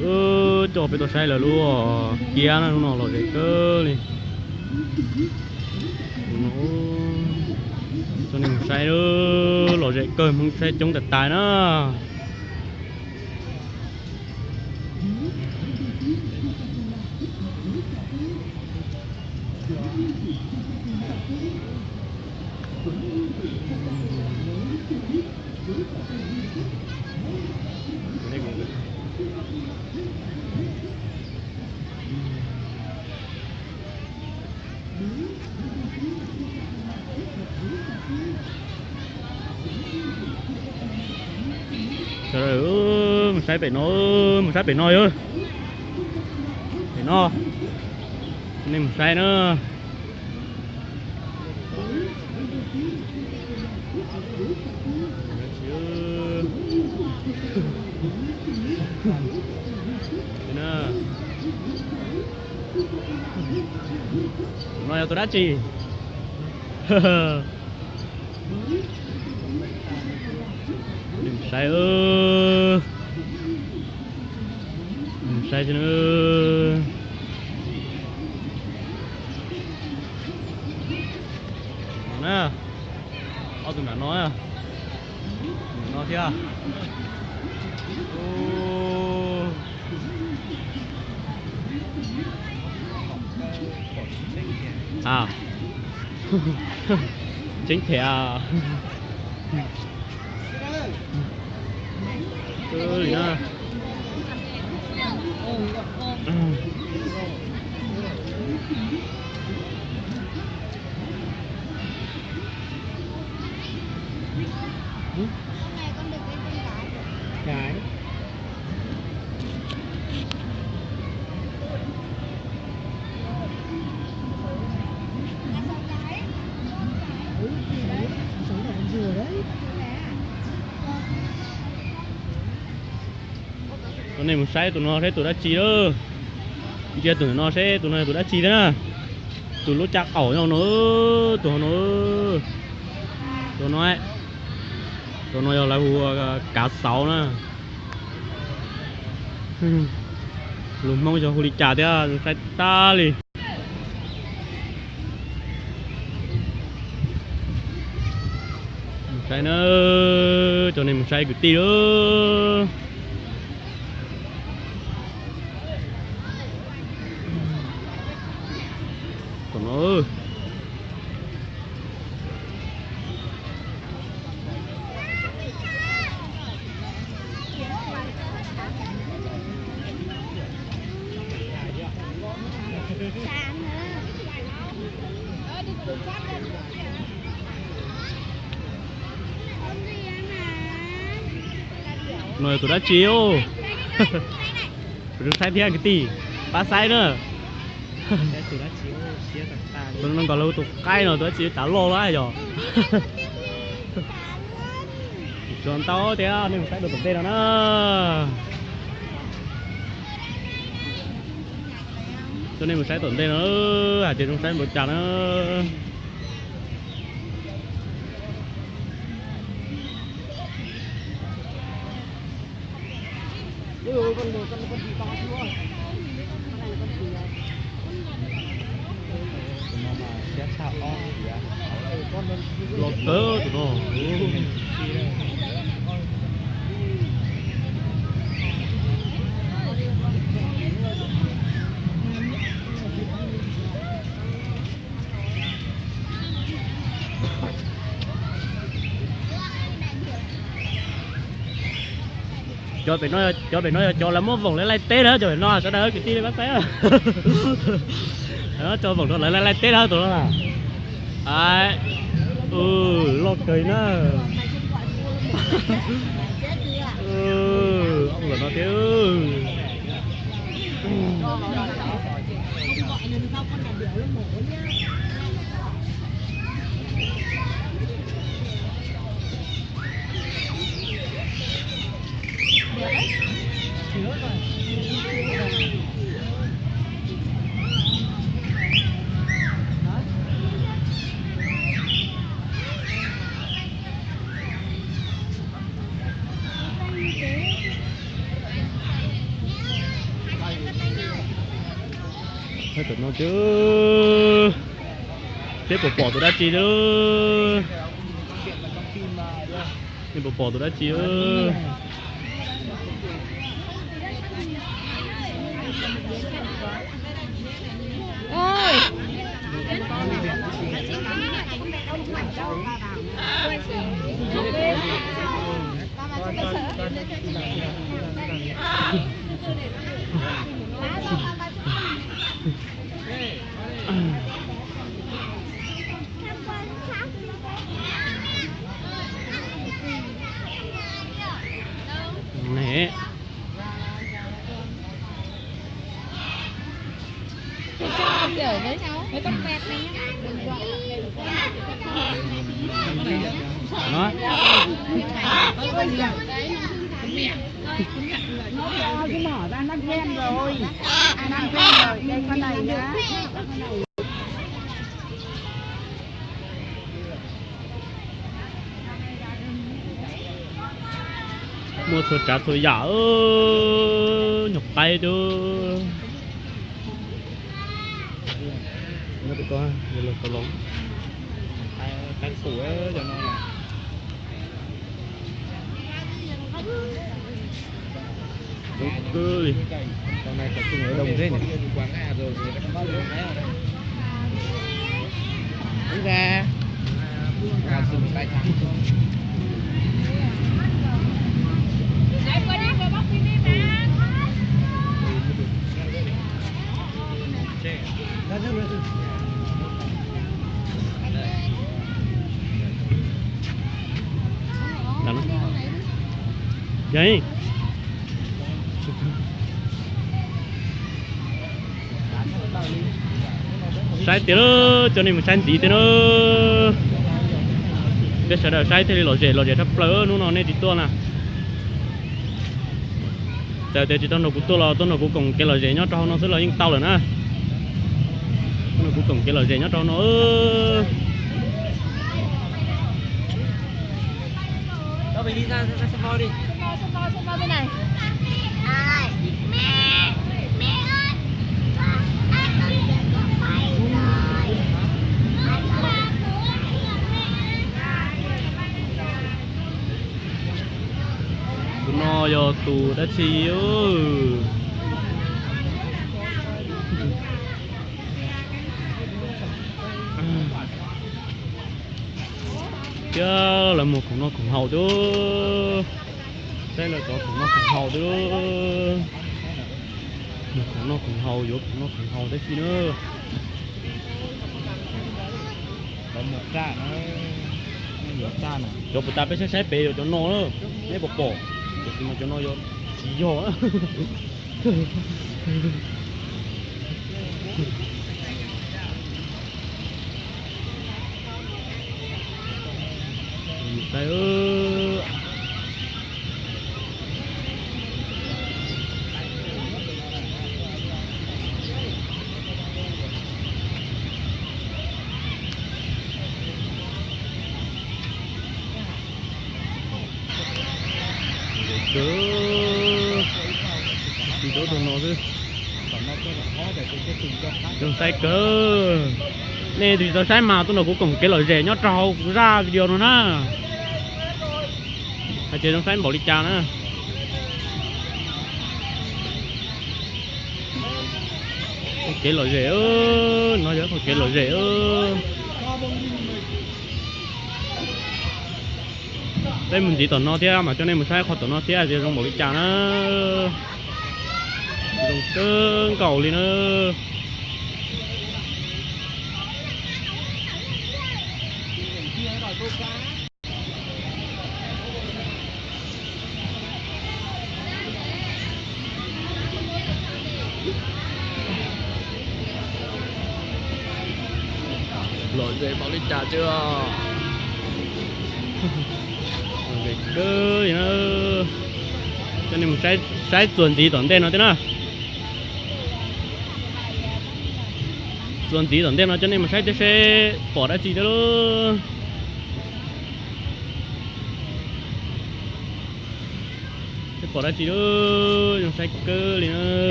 Coj peb tuaj saib lawv lub kiab na, lub no lom zem kawg li. Coj nej mus saib, lom zem kawg, Hmoob saib coob tas tas na. Mus saib pem no, mus saib pem no yog. Pem no, nej mus saib na. No yog tus dab tsi? Saib, saib xwb na. Ob tug nram no, nram no thiab. Tseeb thiab. Coj nej mus saib tus no seb tus dab tsi lawm. Ntsia tus no seb tus no yog tus dab tsi thiab na. Tus lub caj qaum no, tus no, tus no, tus no yog lawv hu ua kav xauv na. Lus Hmoob yog hu li cas thiab, saib tag li. Mus saib na, coj nej mus saib kwv tij lauj. Tus no. No yog tus dab tsi os? Saib thiab kwv tij, pab saib na. Tus no nkawd lawv tus qaib no tus dab tsi, tav loj lawm yog. Tsuas ntau thiab, nej mus saib rau tom ntej no na. Coj nej mus saib tom ntej no, hais tias zoo saib npaum cas na. Los kawg tus no. Cov pem no, cov pem no yog cov lawv muab voom lawv laij teb na, cov pem no sawv daws kwv tij pab saib. Cov voom rau lawv laij laij teb na tus no na. Loj kawg na. Ob lawm no thiab. Tam no tiag, peb puas pom tus dab tsi tiag? Nej puas pom tus dab tsi? Nó. Nó đang quen rồi. Đang quen rồi. Đây, con này nhá. Muaj txhua tsav txhua yam, nyuag qaib dub. Nyob pem ko, los tau los. Qaib qus cov no. Kawg li. Saib tiag, coj nej mus saib ntxiv tiag na. Peb sawv daws saib thiaj li lom zem, lom zem tshaj plaws hnub no nej tsis tuaj na. Txawm tias tsis tau nrog kuv tuaj los tuaj nrog kuv koom kev lom zem nyob rau hauv no xwb los yeej tau lawm na. Tuaj nrog kuv koom kev lom zem nyob rau hauv no. Tus no yog tus dab tsi? Thiab lawv mus khoom noj khoom haus dub. Saib lawv cov khoom noj khoom haus dub. Mus khoom noj khoom haus, yuav khoom noj khoom haus tab sis na. Cov puas tas peb saib saib pem yog cov no, neb puas pom? Tab sis mas cov no yog tsis yog. Saib, zoo saib kawg. Nej tus tsis tau saib mas tuaj nrog kuv koom kev lom zem nyob rau hauv kuv zaj video no na. Hais tias zoo saib npaum li cas na. Koom kev lom zem, no yog koom kev lom zem. Peb mus ntxiv tom no thiab mas coj nej mus saib qhov tom no thiab tias zoo npaum li cas na. Zoo kawg nkaus li na. Lom zem npaum li cas tiag. Lom zem kawg li na. Coj nej mus saib txuas ntxiv tom ntej no thiab na. Txuas ntxiv tom ntej no coj nej mus saib thiab seb pom dab tsi thiab lauj. Seb pom dab tsi lauj, zoo saib kawg li na.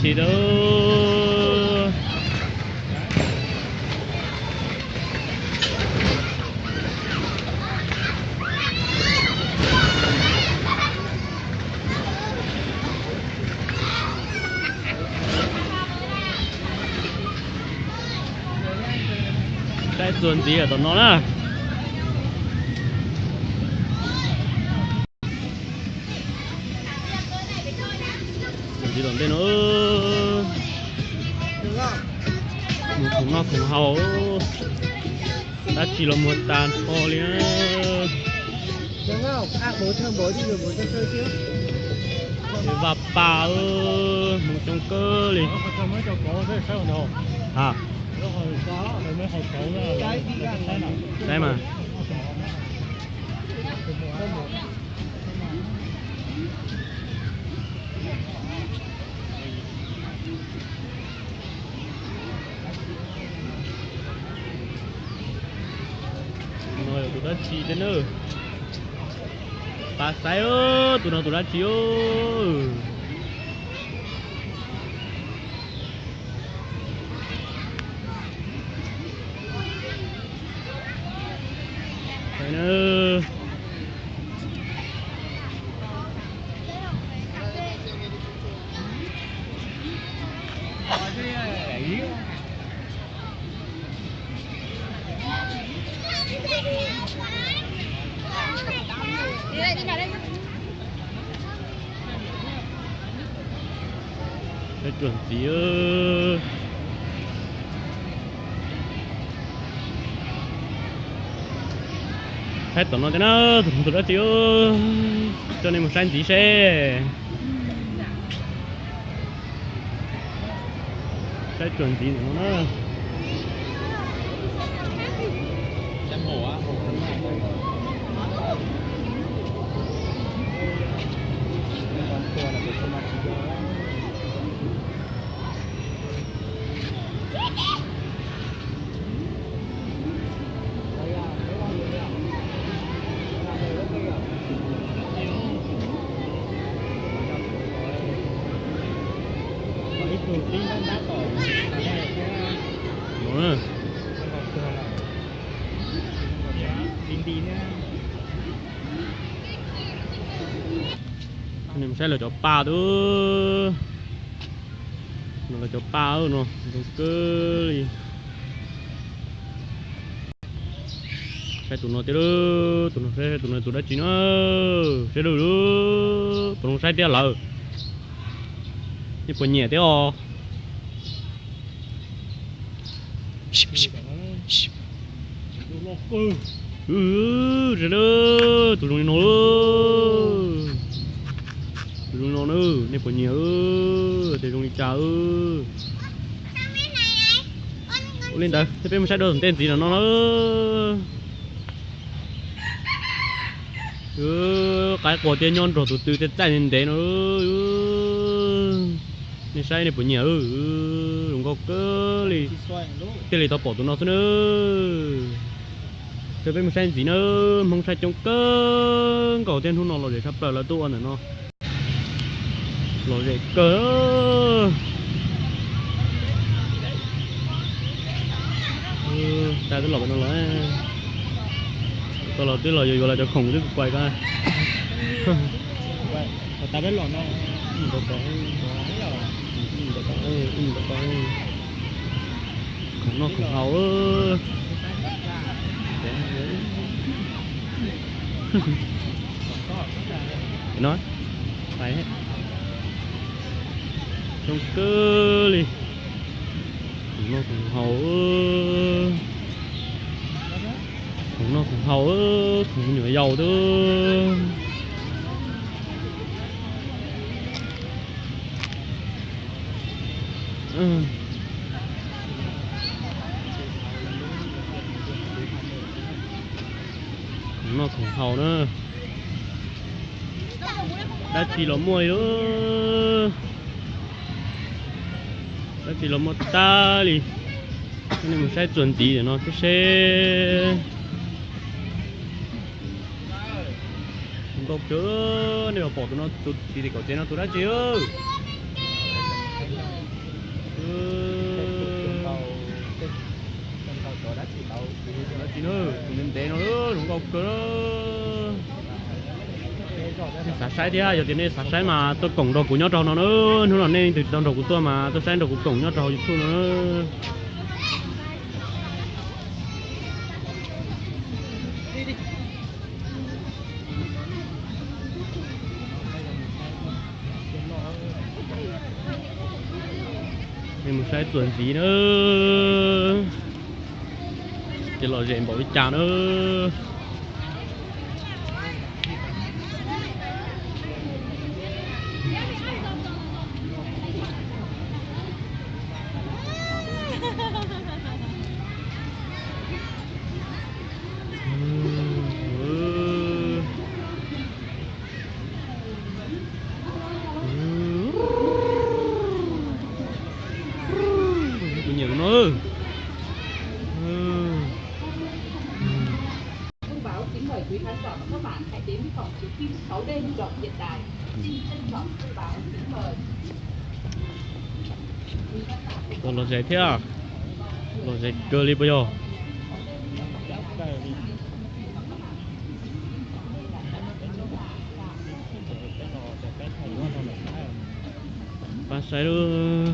Tsis tau. Saib txuas ntxiv tom no na. Txuas ntxiv tom ntej no. Mus khoom noj khoom haus, dab tsi los muag tas nrho li na. Vaj pas, hmoov coob kawg li. Ha, saib mas. No yog tus dab tsi thiab na? Pab saib, tus no tus dab tsi os? Saib txuas ntxiv. Saib tom no thiab na, tus no tus dab tsi, coj nej mus saib ntxiv seb. Saib txuas ntxiv no na. Saib lawv cov pa tub, no lawv cov pa no zoo kawg li. Saib tus no thiab, tus no saib, tus no tus dab tsi no, saib lub, puas zoo saib thiab lawm? Nej puas nyiam thiab os? Saib lawm, tus zoo li no, tus zoo li no na, nej puas nyiam, tias zoo li cas? Ua li ntawd thiab peb mus saib dua tom ntej ntxiv no no na. Qaib qua thiab nyob nrog tus twg thiaj txaij ntev no. Nej saib nej puas nyiam, zoo nkauj kawg li. Thiaj li tau pom tus no xwb na. Thiab peb mus saib ntxiv na, Hmoob saib coob kawg nkaus thiab hnub no lom zem tshaj plaws lawv tuaj ua ntawm no. Lom zem kawg. Tas twb los no los, tas los twb los yuav yuav los cov khoom twb kuav ko. Khoom noj khoom haus. No, zoo kawg li. Khoom noj khoom haus, khoom noj khoom haus, khoom me nyuam yaus xwb. Khoom noj khoom haus na. Dab tsi los muaj li, dab tsi los muaj tag li. Nej mus saib txuas ntxiv no thiab seb. Nkauj kawg, nej yuav pom tus no, tus txiv tim kaum tsev no tus dab tsi. Ntev no, zoo nkauj kawg. Nej xav saib thiab, yog tias nej xav saib mas tuaj koom nrog kuv nyob rau hauv no na. Hnub no nej leej twg tsis tau nrog kuv tuaj mas tuaj saib nrog kuv koom nyob rau hauv YouTube no na. Nej mus saib txuas ntxiv na, ces lom zem npaum li cas na. Kuv nyiam no. Thông báo kính mời quý khán giả và các bạn hãy đến với phòng chiếu phim sáu D hiện đại. Xin trân trọng thông báo kính mời. Lom zem thiab, lom zem kawg li puas yog? Pab saib lub.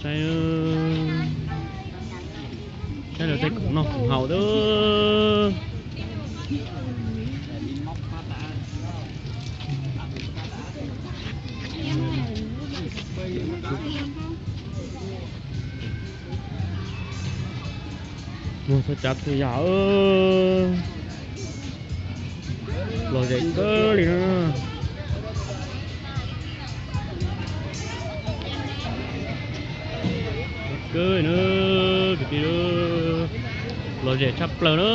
Saib, saib lawv tej khoom noj khoom haus xwb. Muag txhua tsav txhua yam, lom zem kawg li na. Kawg na, kwv tij, lom zem tshaj plaws na.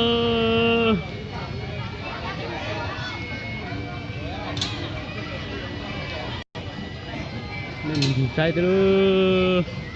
Nej mus ncig saib twb.